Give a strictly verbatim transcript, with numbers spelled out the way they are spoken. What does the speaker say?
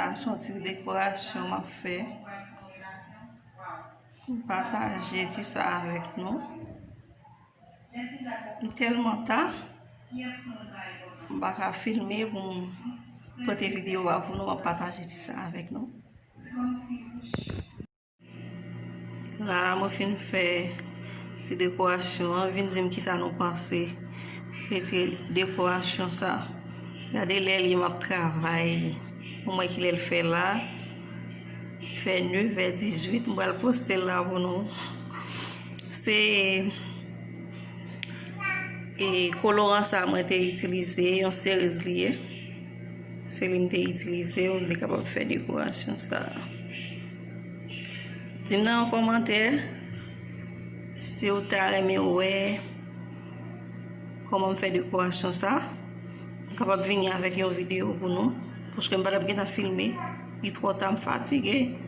Sa se yon ti dekorasyon m ap fè. M pataje ti sa avèk nou. Li tèlman ta, m pa ka filme pou m pote videyo a pou nou, m ap pataje ti sa avèk nou. La, mwen fin fè ti dekorasyon an. Vin di m kisa nou panse de ti dekorasyon sa. Gade lè li ye m ap travay. Ou wè ki lè l fè la. Fè nevè dizuit. Mwen pral poste l la pou nou. Se e koloran sa mwen te itilize, yon seriz li ye. Se li m te itilize pou m te kapab fè dekorasyon sa. Di m nan yon kòmantè si w ta renmen wè kòman m fè dekorasyon sa. M kapab vini avèk yon videyo pou nou, paske m pa t ap gentan filme. Li twò ta, m fatige.